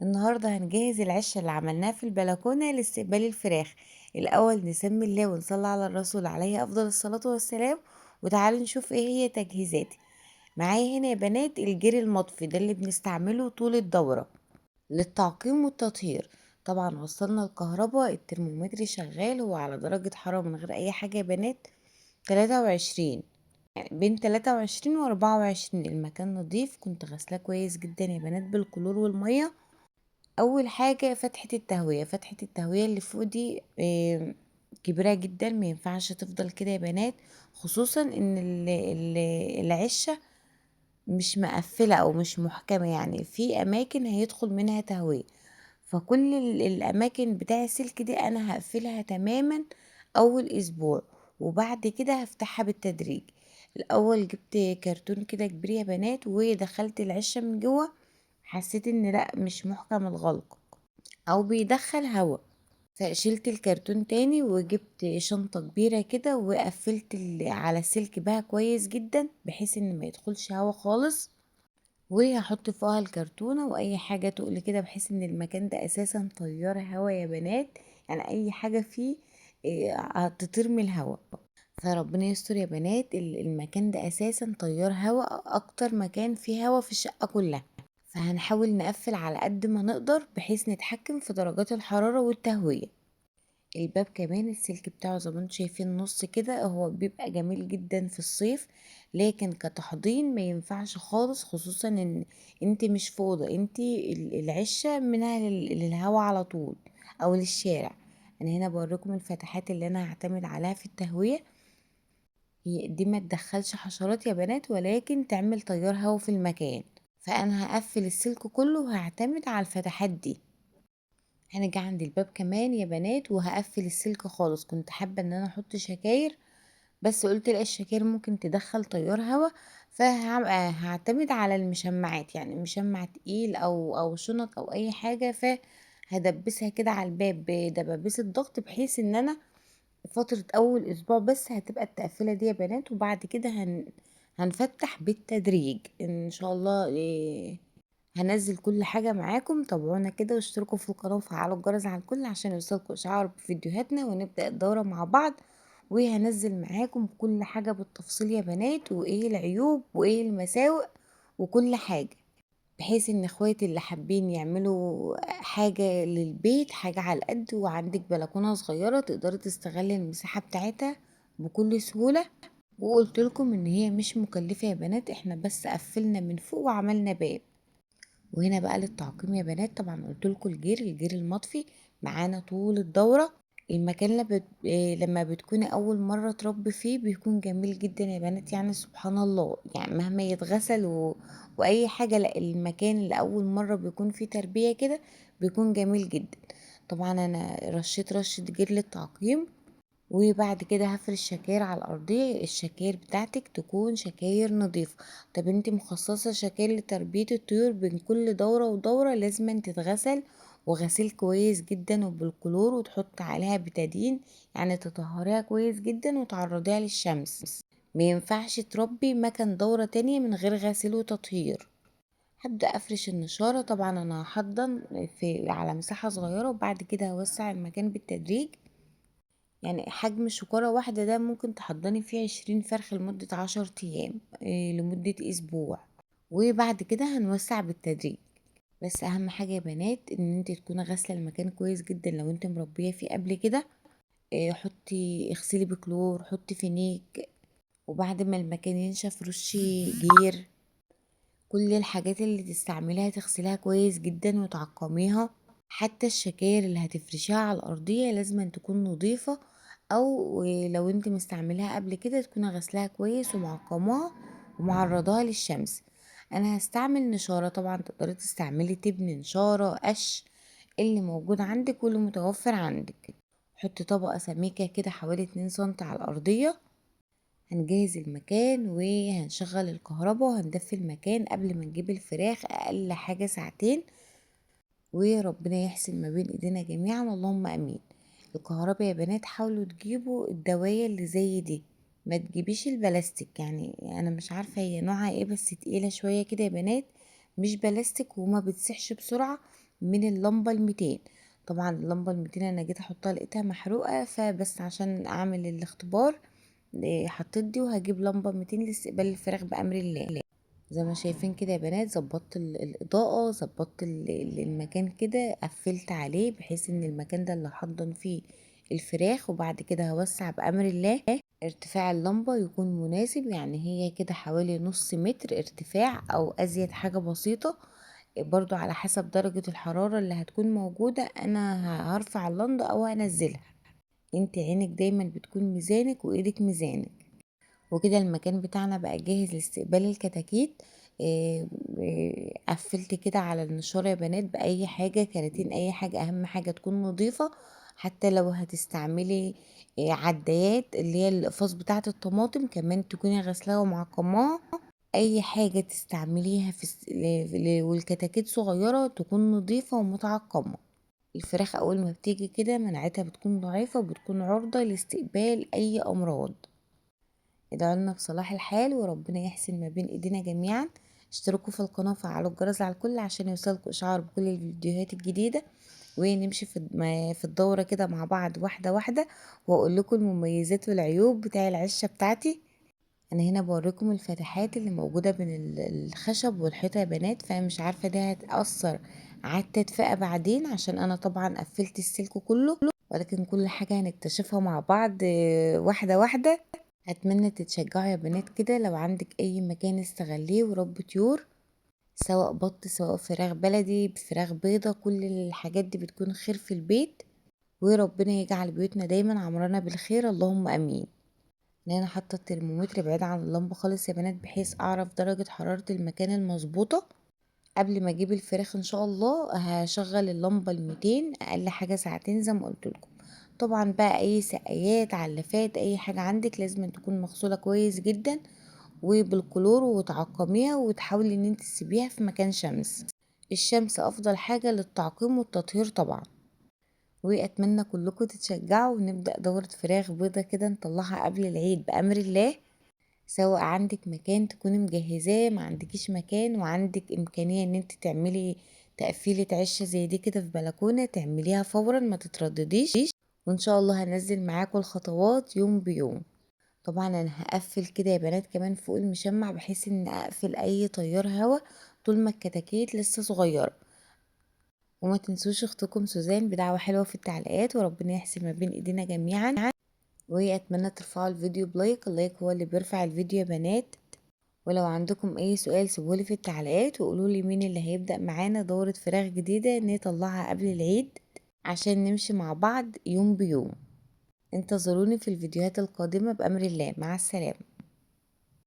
النهاردة هنجهز العشة اللي عملناها في البلكونة لاستقبال الفراخ. الأول نسمي الله ونصلي على الرسول عليه أفضل الصلاة والسلام، وتعالوا نشوف ايه هي تجهيزاتي. معايا هنا يا بنات الجير المطفي ده اللي بنستعمله طول الدورة للتعقيم والتطهير. طبعا وصلنا الكهرباء، الترمومتر شغال، هو على درجة حرارة من غير اي حاجة يا بنات 23، يعني بين 23 و24. المكان نظيف، كنت غسلاه كويس جدا يا بنات بالكلور والمية. اول حاجة فتحة التهوية، فتحة التهوية اللي فوق دي كبيرة جدا، ما ينفعش تفضل كده يا بنات، خصوصا ان العشة مش مقفلة او مش محكمة، يعني في اماكن هيدخل منها تهوية. فكل الاماكن بتاع السلك دي انا هقفلها تماما اول اسبوع، وبعد كده هفتحها بالتدريج. الاول جبت كرتون كده كبير يا بنات ودخلت العشة من جوه، حسيت ان لا مش محكم الغلق او بيدخل هوا، فشلت الكرتون تاني وجبت شنطة كبيرة كده وقفلت على السلك بها كويس جدا بحيث ان ما يدخلش هوا خالص، وهحط فوقها الكرتونة واي حاجة تقل كده بحيث ان المكان ده اساسا طيار هوا يا بنات، يعني اي حاجة فيه، هتطير من الهوا. فربنا يستر يا بنات، المكان ده اساسا طيار هوا، اكتر مكان فيه هوا في الشقة كلها، فهنحاول نقفل على قد ما نقدر بحيث نتحكم في درجات الحرارة والتهوية. الباب كمان السلك بتاعه زي ما انتم شايفين نص كده، هو بيبقى جميل جدا في الصيف، لكن كتحضين ما ينفعش خالص، خصوصا ان انت مش في اوضه، انت العشه منها للهوا على طول او للشارع. انا هنا بوريكم الفتحات اللي انا هعتمد عليها في التهويه، هي دي ما تدخلش حشرات يا بنات، ولكن تعمل تيار هوا في المكان. فانا هقفل السلك كله وهعتمد على الفتحات دي. هنجي عند الباب كمان يا بنات وهقفل السلك خالص. كنت حابة ان انا احط شكاير، بس قلت لا الشكاير ممكن تدخل تيار هوا، فهعتمد على المشمعات، يعني مشمع تقيل او شنط او اي حاجة، فهدبسها كده على الباب بدبابيس الضغط، بحيث ان انا فترة اول اسبوع بس هتبقى التقفيلة دي يا بنات، وبعد كده هنفتح بالتدريج ان شاء الله. هنزل كل حاجة معاكم، تابعونا كده واشتركوا في القناة وفعلوا الجرس على الكل عشان يوصلكوا اشعار بفيديوهاتنا، ونبدأ الدورة مع بعض. وهنزل معاكم كل حاجة بالتفصيل يا بنات، وايه العيوب وايه المساوئ وكل حاجة، بحيث ان اخواتي اللي حابين يعملوا حاجة للبيت، حاجة على القد وعندك بلكونة صغيرة تقدري تستغلي المساحة بتاعتها بكل سهولة. وقلت لكم ان هي مش مكلفة يا بنات، احنا بس قفلنا من فوق وعملنا باب. وهنا بقى للتعقيم يا بنات، طبعا قلت لكم الجير المطفي معانا طول الدورة. المكان لما بتكوني اول مرة تربي فيه بيكون جميل جدا يا بنات، يعني سبحان الله، يعني مهما يتغسل واي حاجة، لا المكان اللي اول مرة بيكون فيه تربية كده بيكون جميل جدا. طبعا انا رشيت رشة جير للتعقيم، وبعد كده هفرش شكاير على الارضية. الشكاير بتاعتك تكون شكاير نظيفة. طب انت مخصصة شكاير لتربية الطيور، بين كل دورة ودورة لازم تتغسل، وغسيل كويس جدا وبالكلور، وتحط عليها بتادين، يعني تطهريها كويس جدا وتعرضيها للشمس. ما ينفعش تربي مكان دورة تانية من غير غسيل وتطهير. هبدأ أفرش النشارة. طبعا أنا هحضن على مساحة صغيرة، وبعد كده هوسع المكان بالتدريج. يعني حجم شكارة واحدة ده ممكن تحضني فيه 20 فرخ لمدة 10 أيام، لمدة أسبوع، وبعد كده هنوسع بالتدريج. بس أهم حاجة يا بنات إن انت تكوني غاسلة المكان كويس جدا. لو انت مربية فيه قبل كده، اغسلي بكلور، حطي فينيك، وبعد ما المكان ينشف رشي جير. كل الحاجات اللي تستعمليها تغسليها كويس جدا وتعقميها. حتى الشكاير اللي هتفرشيها على الأرضية لازم تكون نظيفة، أو لو انت مستعملاها قبل كده تكوني غسلاها كويس ومعقماها ومعرضاها للشمس. انا هستعمل نشارة، طبعا تقدري تستعملي تبن، نشارة، قش، اللي موجود عندك واللي متوفر عندك. حطي طبقة سميكة كده حوالي 2 سنتي على الأرضية. هنجهز المكان وهنشغل الكهرباء وهندفي المكان قبل ما نجيب الفراخ أقل حاجة ساعتين، وربنا يحسن ما بين ايدينا جميعا، اللهم امين. الكهرباء يا بنات حاولوا تجيبوا الدواية اللي زي دي، ما تجيبيش البلاستيك، يعني انا مش عارفة هي نوعها ايه، بس تقيلة شوية كده يا بنات، مش بلاستيك وما بتسحش بسرعة، من اللمبة 200. طبعا اللمبة 200 انا جيت احطها لقيتها محروقة، فبس عشان اعمل الاختبار حطيت دي، وهجيب لمبة 200 لاستقبال الفراخ بأمر الله. زي ما شايفين كده يا بنات ظبطت الإضاءة، ظبطت المكان كده، قفلت عليه بحيث ان المكان ده اللي هحضن فيه الفراخ، وبعد كده هوسع بأمر الله. ارتفاع اللمبة يكون مناسب، يعني هي كده حوالي نص متر ارتفاع او ازيد حاجة بسيطة، برضو على حسب درجة الحرارة اللي هتكون موجودة. انا هرفع اللمبة او هنزلها، انت عينك دايما بتكون ميزانك وايدك ميزانك. وكده المكان بتاعنا بقى جاهز لاستقبال الكتاكيت. قفلت كده على النشارة يا بنات بأي حاجة، كراتين أي حاجة، أهم حاجة تكون نظيفة. حتى لو هتستعملي عدايات اللي هي القفاص بتاعة الطماطم كمان تكوني غسلاها ومعقماها. أي حاجة تستعمليها في والكتاكيت صغيرة تكون نظيفة ومتعقمة. الفراخ أول ما بتيجي كده مناعتها بتكون ضعيفة وبتكون عرضة لاستقبال أي أمراض. ادعوا لنا بصلاح الحال وربنا يحسن ما بين ايدينا جميعا. اشتركوا في القناة وفعلوا الجرس على الكل عشان يوصلكوا اشعار بكل الفيديوهات الجديدة، ونمشي في الدورة كده مع بعض واحدة واحدة، واقول لكم المميزات والعيوب بتاع العشة بتاعتي. انا هنا بوريكم الفتحات اللي موجودة بين الخشب والحيطة يا بنات، فمش عارفة ده هتأثر على التدفئة بعدين عشان انا طبعا قفلت السلك كله، ولكن كل حاجة هنكتشفها مع بعض واحدة واحدة. اتمنى تتشجعوا يا بنات كده، لو عندك اي مكان استغليه ورب طيور، سواء بط سواء فراخ بلدي فراخ بيضة، كل الحاجات دي بتكون خير في البيت، وربنا يجعل بيوتنا دايما عمرنا بالخير، اللهم امين. انا حاطه الترمومتر بعيد عن اللمبه خالص يا بنات بحيث اعرف درجه حراره المكان المظبوطه. قبل ما اجيب الفراخ ان شاء الله هشغل اللمبه 200 اقل حاجه ساعتين زي ما قلت لكم. طبعا بقى اي سقايات علافات اي حاجه عندك لازم تكون مغسوله كويس جدا وبالكلور وتعقميها، وتحاولي ان انت تسيبيها في مكان شمس. الشمس افضل حاجه للتعقيم والتطهير طبعا. واتمنى كلكم تتشجعوا ونبدا دوره فراخ بيضه كده نطلعها قبل العيد بامر الله. سواء عندك مكان تكوني مجهزاه، ما عندكيش مكان وعندك امكانيه ان انت تعملي تقفيله عشه زي دي كده في بلكونه، تعمليها فورا ما تتردديش، وان شاء الله هنزل معاكم الخطوات يوم بيوم. طبعا انا هقفل كده يا بنات كمان فوق المشمع بحيث ان اقفل اي تيار هوا طول ما الكتاكيت لسه صغيره. وما تنسوش اختكم سوزان بدعوه حلوه في التعليقات، وربنا يحسن ما بين ايدينا جميعا. واتمنى ترفعوا الفيديو ب like، ال like هو اللي بيرفع الفيديو يا بنات. ولو عندكم اي سؤال سيبولي في التعليقات، وقولولي مين اللي هيبدأ معانا دورة فراخ جديدة نطلعها قبل العيد عشان نمشي مع بعض يوم بيوم. انتظروني في الفيديوهات القادمة بأمر الله. مع السلامة.